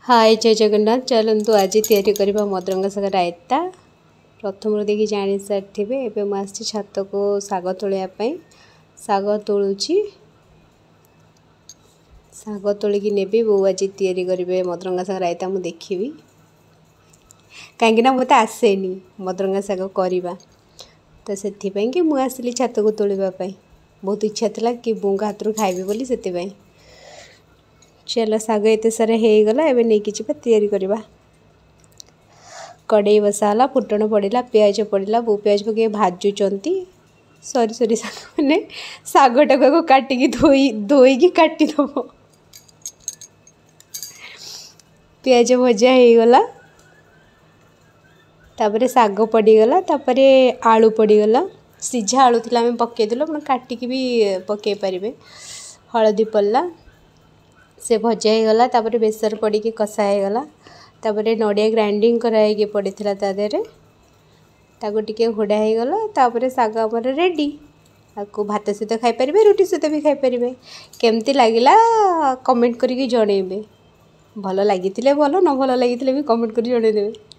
ହାଏ, ଜୟ ଜଗନ୍ନାଥ। ଚାଲନ୍ତୁ ଆଜି ତିଆରି କରିବା ମଦରଙ୍ଗା ଶାଗ ରାଇତା। ପ୍ରଥମରୁ ଦେଖି ଜାଣି ସାରିଥିବେ। ଏବେ ମୁଁ ଆସିଛି ଛାତକୁ ଶାଗ ତୋଳିବା ପାଇଁ। ଶାଗ ତୋଳୁଛି, ଶାଗ ତୋଳିକି ନେବି। ବୋଉ ଆଜି ତିଆରି କରିବେ ମଦରଙ୍ଗା ଶାଗ ରାଇତା, ମୁଁ ଦେଖିବି, କାହିଁକିନା ମୋତେ ଆସେନି ମଦରଙ୍ଗା ଶାଗ କରିବା। ତ ସେଥିପାଇଁ କି ମୁଁ ଆସିଲି ଛାତକୁ ତୋଳିବା ପାଇଁ। ବହୁତ ଇଚ୍ଛା ଥିଲା କି ବୋଉଙ୍କ ହାତରୁ ଖାଇବି ବୋଲି, ସେଥିପାଇଁ। ଚାଲ, ଶାଗ ଏତେ ସାରା ହେଇଗଲା, ଏବେ ନେଇକି ଯିବା, ତିଆରି କରିବା। କଡ଼େଇ ବସା ହେଲା, ଫୁଟଣ ପଡ଼ିଲା, ପିଆଜ ପଡ଼ିଲା। ବୋଉ ପିଆଜ ପକାଇ ଭାଜୁଛନ୍ତି। ସରି ସରି ସାଙ୍ଗମାନେ, ଶାଗଟାକୁ ଆଗ କାଟିକି ଧୋଇ ଧୋଇକି କାଟିଦେବ। ପିଆଜ ଭଜା ହେଇଗଲା, ତାପରେ ଶାଗ ପଡ଼ିଗଲା, ତାପରେ ଆଳୁ ପଡ଼ିଗଲା। ସିଝା ଆଳୁ ଥିଲା, ଆମେ ପକାଇଦେଲୁ, ଆପଣ କାଟିକି ବି ପକାଇ ପାରିବେ। ହଳଦୀ ପଡ଼ିଲା, ସେ ଭଜା ହେଇଗଲା। ତାପରେ ବେସର ପଡ଼ିକି କଷା ହେଇଗଲା। ତାପରେ ନଡ଼ିଆ ଗ୍ରାଇଣ୍ଡିଙ୍ଗ କରାହେଇକି ପଡ଼ିଥିଲା ତା ଦେହରେ, ତାକୁ ଟିକେ ଘୋଡ଼ା ହେଇଗଲା। ତାପରେ ଶାଗ ଆମର ରେଡ଼ି। ତାକୁ ଭାତ ସହିତ ଖାଇପାରିବେ, ରୁଟି ସହିତ ବି ଖାଇପାରିବେ। କେମିତି ଲାଗିଲା କମେଣ୍ଟ କରିକି ଜଣେଇବେ। ଭଲ ଲାଗିଥିଲେ ଭଲ, ନ ଭଲ ଲାଗିଥିଲେ ବି କମେଣ୍ଟ କରି ଜଣେଇଦେବେ।